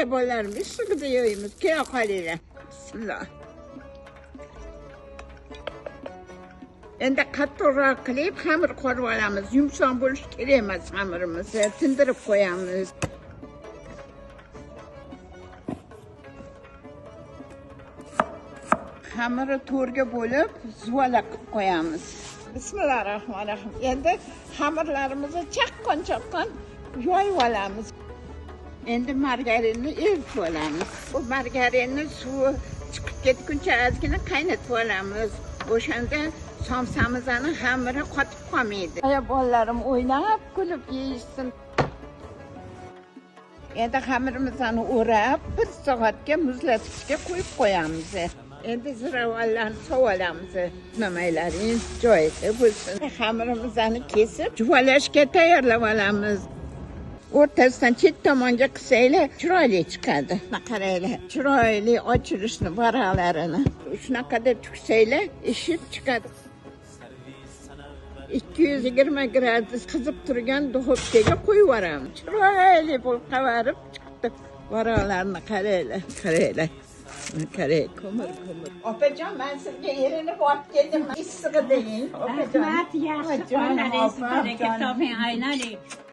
Yeyinglar bolalarim, issig'ida yeymiz. Kela qolinglar. Bismillah. Endi qattiqroq qilib xamir qorib olamiz. Yumshoq bo'lishi kerak emas xamirimiz. Tindirib qo'yamiz. Xamirni to'rga bo'lib zuvala qilib qo'yamiz. Bismillahirrohmanirrohim. Endi xamirlarimizni chaqqon-chaqqon yoyib olamiz. Endi margarinni eritib olamiz. Bu margarinni suvi chiqib ketguncha ozgina qaynatib olamiz. O'shanda somsamizni xamiri qotib qolmaydi. Aya bolalarim o'ynab kulib yeyishsin. Endi xamirimizni o'rab 1 soatga muzlatgichga qo'yib qo'yamiz. Endi ziravorlarni sovolamiz. Nimaylaring joyida bo'lsin. Xamirimizni kesib juvalashga tayyorlab olamiz. O'rtasidan chet tomonga qilsanglar chiroyli chiqadi. Qaranglar, chiroyli ochilishni varaqlarini. Shunaqa deb tuksanglar ishib chiqadi. 220 gradus qizib turgan duxovkaga qo'yib yuboramiz. Chiroyli bo'lib qavarib chiqdi. Varaqlarni qaranglar, qaranglar. Qarang, ko'mir ko'mir. Opajon, men sizga erinib olib keldim. Issig'ida yeng, opajon. Rahmat, yaxshi. Qo'llaringiz baraka toping, aylaning.